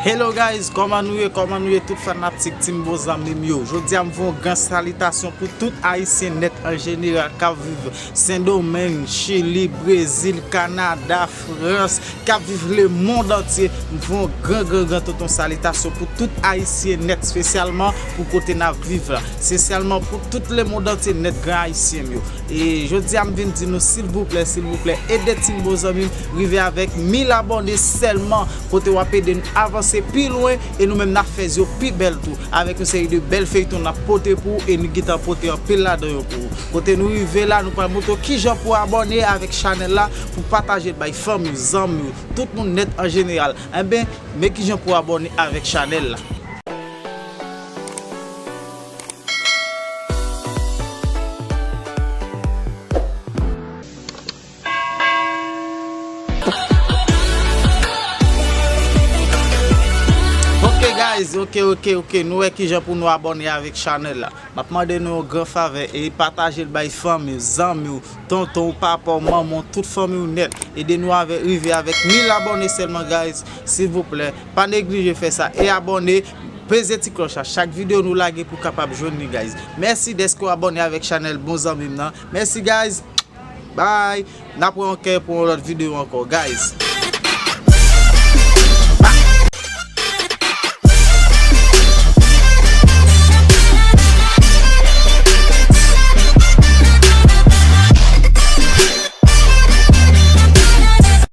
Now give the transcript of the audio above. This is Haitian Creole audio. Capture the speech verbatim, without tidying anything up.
Hello guys, kòman nou ye? Kòman nou ye tout fanatik Team Bon Zanmi m yo? Jodi a m voye yon gran salitasyon pou tout Ayisyen nèt an jeneral k ap viv Sendomeng, Chili, Brezil, Kanada, Frans, k ap viv lemonn antye. M voye yon gran, gran, gran tonton salitasyon pou tout Ayisyen nèt, espesyalman pou kote n ap viv la. Espesyalman pou tout lemonn antye nèt, gran Ayisyen m yo. E jodi a m vin di nou, silvouplè, silvouplè, ede Team Bon Zanmi m rive avèk mil abòne sèlman, kote w ap ede n avanse pi lwen, e nou menm n ap fè yo pi bèl tou, avèk yon seri de bèl feyton n ap pote pou ou, e nou gentan pote anpil ladan yo pou ou. Kote nou rive la, nou pral montre w kijan pou abòne avèk chanèl la, pou pataje l bay fanmi w, zanmi w, tout moun nèt an jeneral. Enben, men kijan pou abòne avèk chanèl la. Ok guys, ok, ok, ok, nou wè kijan pou nou abòne avèk chanèl la. M ap mande nou yon gran favè e pataje l bay fanmi w, zanmi w, tonton w, papa w, manman w, tout fanmi w nèt. Ede nou avè, rive avèk mil abòne sèlman guys, silvouplè. Pa neglije fè sa e abòne, peze ti klòch la. Chak videyo nou lage pou w kapab jwenn li guys. Mèsi dèske w abòne avèk chanèl Bon Zanmi m nan. Mèsi guys. Bye. N ap wè ankò pou yon lòt videyo ankò guys.